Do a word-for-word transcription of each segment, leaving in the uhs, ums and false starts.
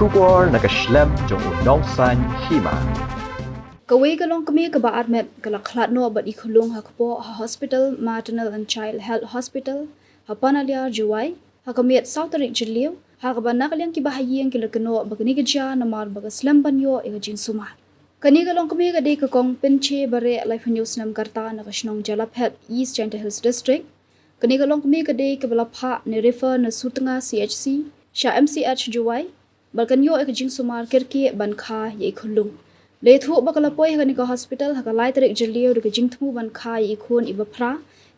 Khubor na ka shlem jong u nongsan hima. Kawei ka longkmie kaba armet ka la khlad noh bad i khunlung ha kpoh ha Hospital Maternal and Child Health Hospital ha Panaliar, Jowai ha ka miet saw tarik Jylliew, ha kaba na ka liang ki bahaïing ki la kynnoh ba kane ka jia namar ba ka slem ban ïoh ïa ka jingsumar. Kane ka longkmie ka dei ka Kong Pynche Bareh, laiphew hynñiew snem ka rta, na ka shnong Jalaphet, East Jaintia Hills District. Kane ka longkmie ka dei kaba la phah ne refer na Sutnga C H C sha M C H Jowai, bad kan ïoh ïa ka jingsumar kyrkieh ban kha ïa i khunlung. La ïathuh ba ka la poi ha kane ka hospital ha ka lai tarik Jylliew da ka jingthmu ban kha ïa i khun iba phra,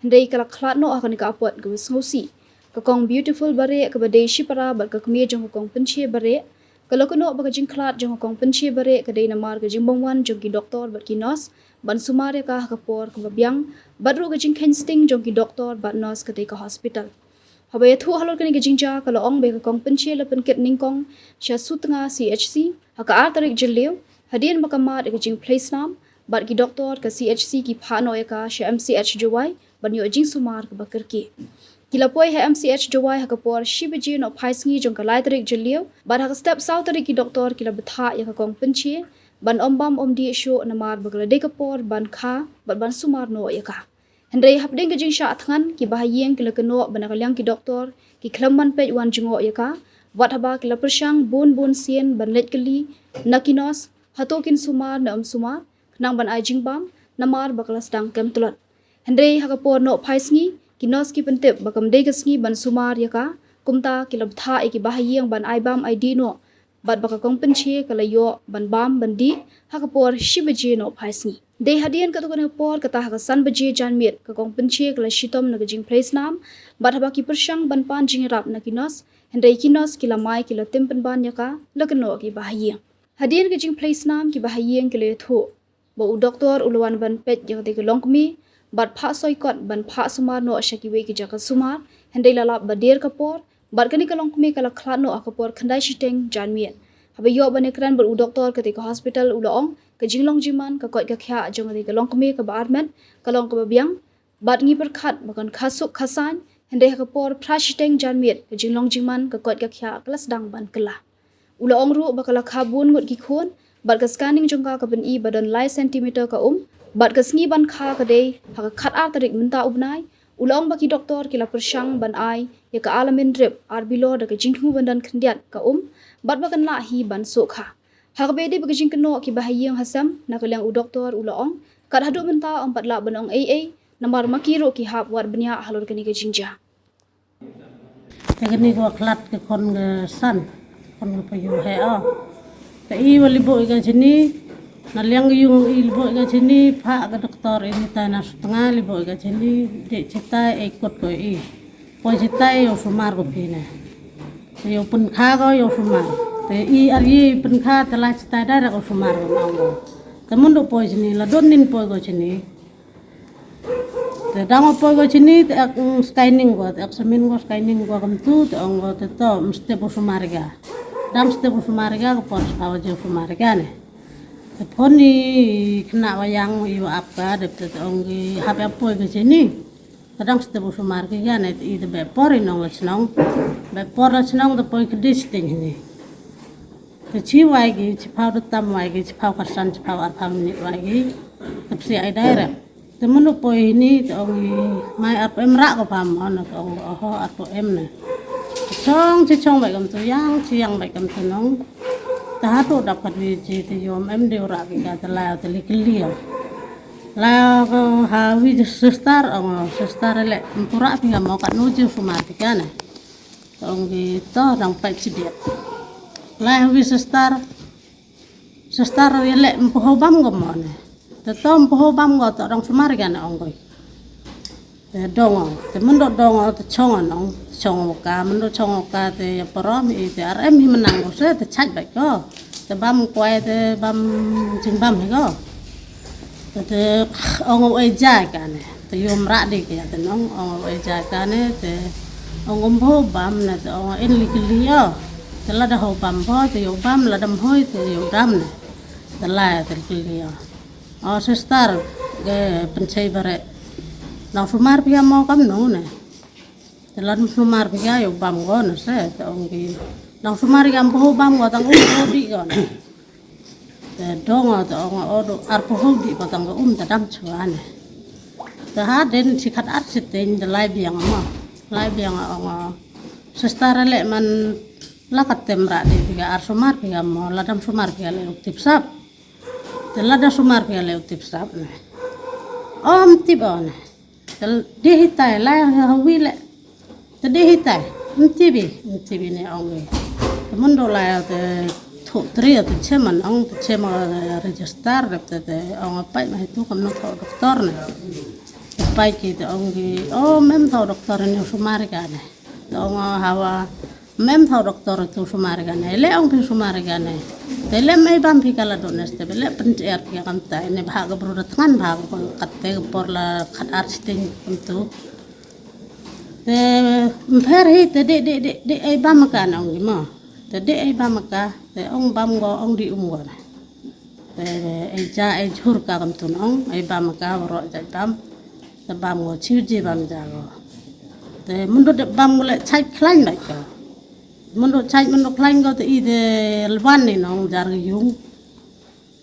hynrei ka la khlad noh ha kane ka apot kaba sngewsih. Ka Kong Beautiful Bareh, kaba dei shipara bad ka kmie jong ka Kong Pynche Bareh, ka la kynnoh ba ka jingkhlad jong ka Kong Pynche Bareh ka dei namar ka jingbymwan jong ki doktor bad ki nurse ban sumar ïa ka ha ka por kaba biang, bad ruh ka jingkheiñ sting jong ki doktor bad nurse katei ka hospital. Haba ïathuh halor kane ka jingjia, ka la ong ba ka Kong Pynche la pynkit nyngkong sha Sutnga C H C ha ka ar tarik Jylliew, hadien ba ka mad ïa ka jingphlei snam, bad ki doktor ka C H C ki phah noh ïa ka sha M C H Jowai ban ïoh jingsumar kaba kyrkieh. Ki la poi ha M C H Jowai ha ka por shi baje nohphai sngi jong ka lai tarik Jylliew, bad ha ka step saw tarik ki doktor ki la bthah ïa ka Kong Pynche ban ym bam ym dih shuh namar ba ka la dei ka por ban kha bad ban sumar noh ïa ka. Hynrei hapdeng ka jingshah thngan, ki bahaïing ki la kynnoh ba na ka liang ki doktor ki khlem ban peit wan jngoh ïa ka, wat haba ki la pyrshang bun bun sien ban leit kylli na ki nurse hato kin sumar ne ym sumar, khnang ban ai jingbam, namar ba ka la sdang kem tlot. Hynrei ha ka por nohphai sngi, ki nurse ki pyntip ba kam dei ka sngi ban sumar ïa ka, kumta ki la bthah ïa ki bahaïing ban ai bam ai dih noh, bad ba ka Kong Pynche ka la ïoh ban bam ban dih ha ka por shi baje nohphai sngi. Dei hadien katto katne por, kata ha ka san baje janmiet, ka Kong Pynche ka la shitom na ka jingphlei snam, bad haba ki pyrshang ban pan jingïarap na ki nurse, hynrei ki nurse ki la mai, ki la tim pynban ïa ka, la kynnoh ki bahaïing. Hadien ka jingphlei snam, ki bahaïing ki la ïathuh ba u doktor u la wan ban peit ïa katei ka longkmie, bad phah soi kot ban phah sumar noh sha kiwei ki jaka sumar, hynrei la lap ba der ka por, bad kane ka longkmie ka la khlad noh ha ka por khyndai shiteng janmiet. Haba ïoh ban ïakren bad u doktor katei ka hospital, u la ong ka jinglong jingman, ka koit ka khiah jong katei ka longkmie kaba armet ka long kaba biang, bad ngi pyrkhat ba kan kha suk kha saiñ, hynrei ha ka por phra shiteng janmiet ka jinglong jingman, ka koit ka khiah ka la sdang ban kylla. U la ong ruh ba ka la kha bun ngut ki khun, bad ka scanning jong ka ka pyni ba don lai centimeter ka um, bad ka sngi ban kha ka dei ha ka khatar tarik mynta u bnai. U la ong ba ki doktor ki la pyrshang ban ai ïa ka Alamine drip ar bilor da ka jingthmu ban don khyndiat ka um, bad ba kan lah hi ban suk kha. Ha kaba ïadei bad ka jingkynnoh ki bahaïing ha sem, na ka liang u doktor u la ong, kat haduh mynta ym pat lah ban ong ei ei, namar ma ki ruh ki hap wad bniah halor kane ka jingjia. Te kane ka wa khlad ka khon ka san, khon ka payu he o. Te i wa liboh i ka jini, na liang yung i liboh i ka jini, phah ka doktor i ni tai na Sutnga liboh i ka jini, dei chitai ei kot ko i. Poi chitai yow sumar ko phi ne. Te yow pynkha ko yow sumar. Te i ar i pynkha te la chitai direct yow sumar ko ma ong ko. Te myndu poi jini la don nin poi ko jini. Te dang poi ko jini te ek, mm, scanning ko, te ek samin ko scanning ko kam tu, te ong ko te to mesti bu sumar ga. Dang mesti bu sumar ga ko por sa wa je sumar ga ne. Te phone i kena wa yang i wa ap ka, dep te ong ki hap ap poi ko jini. Te dang mesti bu sumar ki ga ne, te i te be por i nong la chnong. Be por la chnong te poi ki dis ting ni. Te chi wai ki, chi pau de tam wai ki, chi pau ka san, chi pau ar pau minit wai ki. Te psi ai direct. Te myndu poi ni, te ong i, mai ar pau em ra ko pam, o na te ong, oho, ar pau em ne. Te chong, chi chong bai kam tu yang, chi yang bai kam tu nong. Te hatu dap kat wi chi, te yom em deu ra ki ka, te lai, te li ki liang. Lai ko ha wi sister, ong sister le, mpura pi mo kat nu chi sumar pi ka ne. Te ong ki to dang pai chi dia. Lai ha wi sister, Sestar ïa leh mpoho bam ko mo ne. Te to mpoho bam ko to dang sumar ïa ne ong ko. Te dong o, te mendo dong o, te chong o nong, te chong o ka, mendo chong o ka te ïa parom i te ar em hi menang ko se, te chaj bai ko. Te bam kwai, te bam jing bam hi ko. Te, te ong o ei jai ka ne. Te yom ra di ke ya te nong, ong o ei jai ka ne, te ong o mpoho bam ne, te ong o in li ki li o. Te lada ho bam pho, te yow bam, lada mhoi, te yow dam ne. Te lai te kylli o. O sister, ke Pynchei Bareh. Nang sumar phi ïa mo kam no ne. Te lada sumar phi ïa yow bam ko ne se, te ong ki. Nang sumar ïa ka, ym pynbam ko, tang um pynbam ko ne. Te dang nga te ong, o, do ar pynbam ko, tang ka um te dam shuwa ne. Te hadien shi khatar shi teng te lai biang mo. Lai biang nga ong, sister, leh man la katem rah de phi ka ar sumar phi ka mo, lada ym sumar phi ka leh u tip sap. Te lada sumar phi ka leh u tip sap ne. Ym tip o ne. Te dei hitai, lai ha wi leh. Te dei hitai. Ym tip i, ym tip i ne ong i. Te mynta lai te thoh tri te chem man ong, te chem, eh, register, te, te ong peit ma hitu kam nang thoh doktor ne. Te peit ki te ong ki, o, mem thoh doktor ne, sumar ïa ka ne. Te ong hawa, mem thoh doktor, to sumar ïa ka ne. Leh ong phi sumar ïa ka ne. Te leh mei bam phi ka la dohnud te leh pynter phi ka kam tai ne, bha ka bru da thngan bha ka katte ka por la khatar shi teng kumtu. Te ym pher hi te dei, dei, dei, dei ei bam ka nong i mo. Te dei ei bam ka, te ong bam ko, ong dei um ko na. Te ei ja ei jhur ka kam tun ong, ei bam ka, waroh ja bam. Te bam ko, chiw ji bam ja ko. Te mynta dep bam ko leh chait khlaiñ bait ko. Mynta chait mynta khlaiñ ko te i te lwan ne nong jar ka yung.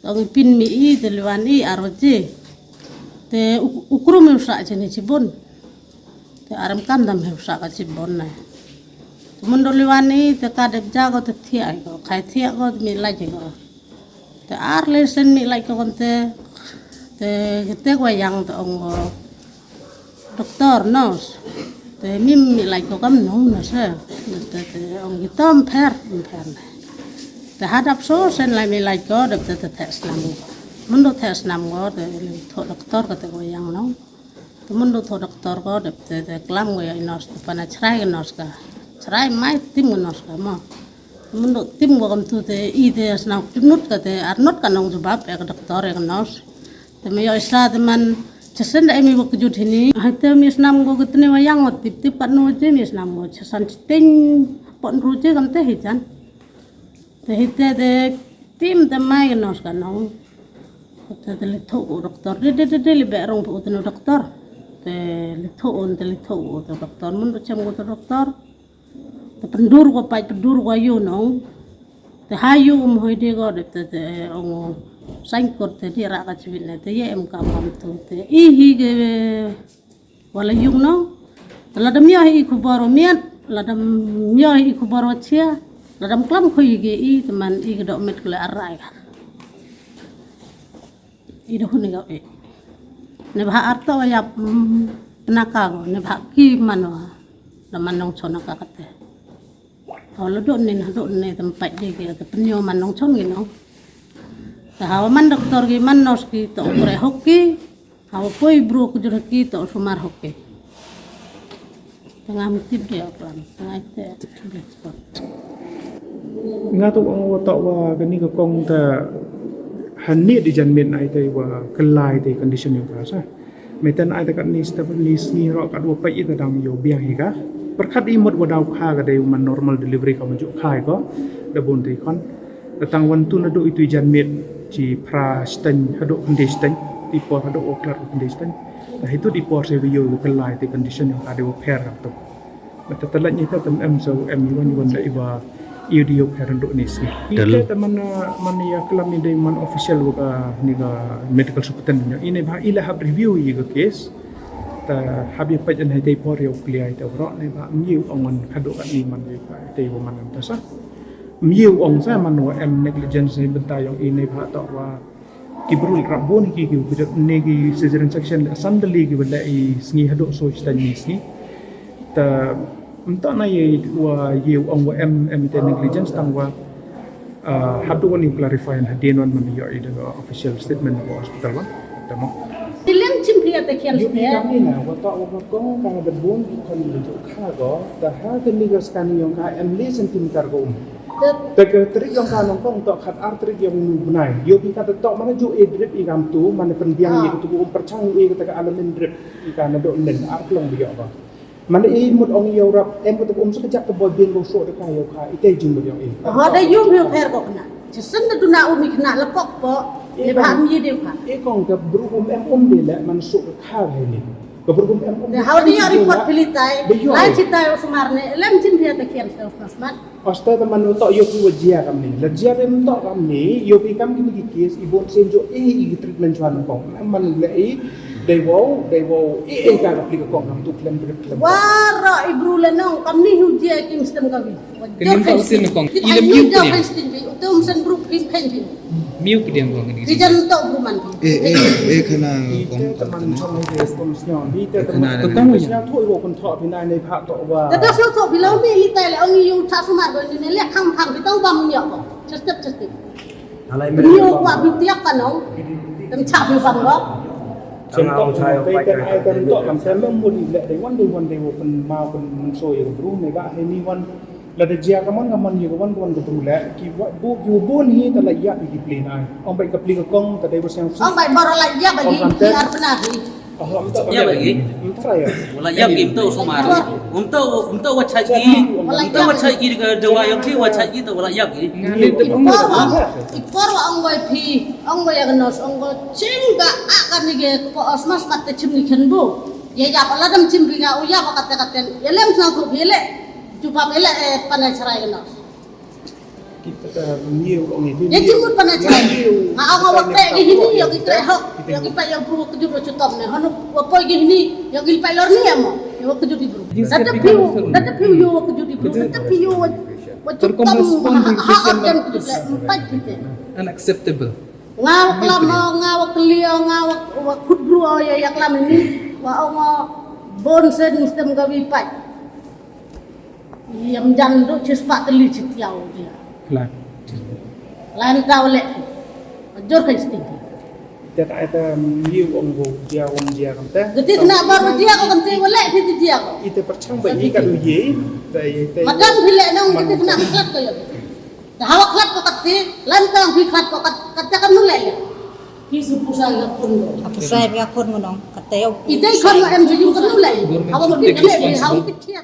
Te ong i pyn mi i te lwan i ar waje. Te u, u krum i u sah jeni chibun. Te arem kam dam he u sah ka chibun na. Te mynta lwan i te ka dep ja ko te thiah ko. Khai thiah ko te mi lait ko. Te ar lesen mi lait ko kon te. Te kete ko yang te ong ko. Doktor, nurse. Te mim mi lait ko kam nong nurse. Te, te, te ong ki tom pher, pher ne. Te hadap so sen lai mi lait ko, dep te, te theh snam ko. Mynta theh snam ko, te li thoh doktor kate ko yang nong. Te mynta thoh doktor ko, dep te, te klam ko ïa i nurse, te pana chrai ka nurse ka. Chrai mai tim ka nurse ka mo. Te mynta tim ko kam tu te, i te snam tip nut kate, ar nut ka nong jubab, ïa ka doktor, ïa ka nurse. Te me ïoh i sa te man, chasen da em i wa kjut hini. Hai te mi snam ko kitne wa yang wa tip tip kat no je mi snam ko. Chasan chiteng pot ru je kam te hi jan. Te hi te te tim te mai ka nurse ka nong. Te te li thoh ko doktor. De, de, de, de li be rong po te no doktor. Te li thoh un te li thoh ko te doktor. Mun do chem ko te doktor. Te pyndur ko pait pyndur ko ïu nong. Te ha ïu um hoi de ko dep te, te ong sain kot te di ra ka chwit ne te ye em kam kam tu te. I hi ke wala yung nong. Te lada myo hi khubor miat, lada myo hi khubor chia, lada klam khoi ke i te man i ke dok met ko le arai ka. I da hun i gau e. Ne bha arto wa yap, mm, penaka ko, ne bha ki man wa. Da man nong chon ka kate. Hawa la dok nin, ha dok nin, tem pait de ki, te penyo man nong chon ki nong. Te hawa man doktor ki, man nurse ki, to kre hok ki. Hawa poi bro ku jur ki, to sumar hok ki. Tengah mesti dia pelan, tengah itu. Nga to ong wa to wa kani ka kong ta hani di jan min ai te wa kelai te condition yong ka sa. Metan ai te kat ni step ni sngi ro kat wa pai ita dang yo biang hi ka. Perkat i mut wa daw kha ka dei man normal delivery ka maju khai ko. Da bun te kon. Datang wan tu nadu itu jan mit ci pra steng hadu kende steng. Di por hadu oklar kende steng. Dah itu di por se yo kelai te condition yong ka dei wa pher tu. Mata talat ni ta tem em so em yuan yuan da iwa iu di yok heran dok ni si. Ite ta mana mana ya kelam ni dei man official wa ka ni ka medical superintendent ni. Ini ba ila hab review i ka case. Ta hab ya paj an hai tei por ya clear ita wrok ni ba ngiu angon kadok kat ni man ya ka tei wa man ta sa. Ngiu ong sa man wa em negligence ni benta yong ini ba ta wa Ki brul rap bun ki ki ki ne ki cesarean section le sandali ki bela i sngi hadok so sta ni sngi. Ta mta na ye wa ye ong wa em em te negligence tang wa hadok ni clarify na hadien wan man yo i da official statement wa hospital wan. Ta mo. Tilen chim pia te kian ste. Kam ni na wa ta wa kong ka ba bun ki kon ni tu ka go ta ha ke ni ga scan yong ka em le centimeter go um. Te ka tarik yong ka nongkong to khat ar tarik yong u bnai. Yo ki ka to mana ju e drip i kam tu mana pynbiang i ka tu um perchang i ka ta ka alamin drip i ka na do nen ar klong bi yo ba. Mana i mut ong yo rap em ka tu um sa ka jak ka boy bin ro so de ka yo ka i te jing mut yong i. Ha da yum yo pher ko kna. Jisen da duna um i kna la pok po. Ni ba mi de ka. I kong ka bru um em um de le man so ka kha ni. Ka bru um em um. How do you report pilitai? Lai chitai usmar ne lem chin pia ta kiam sa usmar. Oste ta man u toh ïoh phi wa jia kam ni. La jia rem toh kam ni, ïoh phi kam kini ki case, i bun sien jo e i treatment chuan kong. Man le i, dei wow, dei wow, e e ka ka pli ka kong kam tu klem brit klem. Wara i bru le nong, kam ni hu jia kim stem ka wi. Kenin ka usin kong, i le miu kenin. Utum sen bru kim ken jin. Miu kenin kong kenin. Ki jan toh bru man. E, e, e, khana kong. Ite ta man chong ni de stom sñiaw. Ite ta man chong ni de sñiaw. Tho i wo kun tho phi nai nei pha toh wa. Tata so tho phi lau ni li tai le ong i yung tha sumar go ni ne le khang khang phi tau bam ni ko. Chestep chestep. Alai me. Ni ko wa phi tiak ka nong. Tem cha phi bam go. Chen toh ai tem toh kam tem mem mut i le dei wan dei wan dei wo kun mau kun so i bru ne ba he ni wan. Lada jia ka mon ka mon ïa ka wan ka wan ka bru leh ki wa bu ki wa bun hi ta la ïap ïa ki pli nai. Ong bai ka pli ka kong ta dei wa siang su. Ong bai bor la ïap ïa ki ar pna hi. Ïap ïa ki. Wala ïap ki mto sumar. Mto mto wa chai ki. Mto wa chai ki ka dawa ïa ki wa chai ki ta wala ïap ki. Ipor wa ipor wa ong bai phi ong bai ag nos ong bai chim ka a ka ni ge ko os mas mat te chim ni khen bu. Ïa ïap ala dam chim ri nga u ïap ka te ka ten. Ïa lem sang ku phi le. Jubab ila eh panai cherai kena. Kita ka miu ong itu. Ya jingkut panai cherai. Nga ong wa trek gi hini ya ki trek hok. Ya ki pa ya bru wa kejut wa chutom ne. Hanu wa poi gi hini ya ki pa lor ni ya mo. Ya wa kejut di bru. Dada piu, dada piu yo wa kejut di bru. Dada piu wa chutom ha ha jan kejut le empat kita. Unacceptable. Nga wa klam nga wa klia nga wa khut bru ya ya klam ni. Wa ong bon sen stem ga wi pai. Ïam jan du chis pa teli chit yau dia. Lan. Lan tau le. Jor kai sting. Ita ta ita miu ong go dia ong dia kam te. Gati na bar dia ko kam te wala phi dia ko. Ita perchang ba ni ka du ye. Ta ye ta. Madam phi le nong gati na khlat ko yo. Dah hawa khlat ko kati lan tang phi khlat ko kat kat kan nu le ya. Ki su pusa ya kun do. Aku saya ya kun ngonong kata yo. Ita kon em jujung kan nu le. Hawa mesti dia hawa kit dia.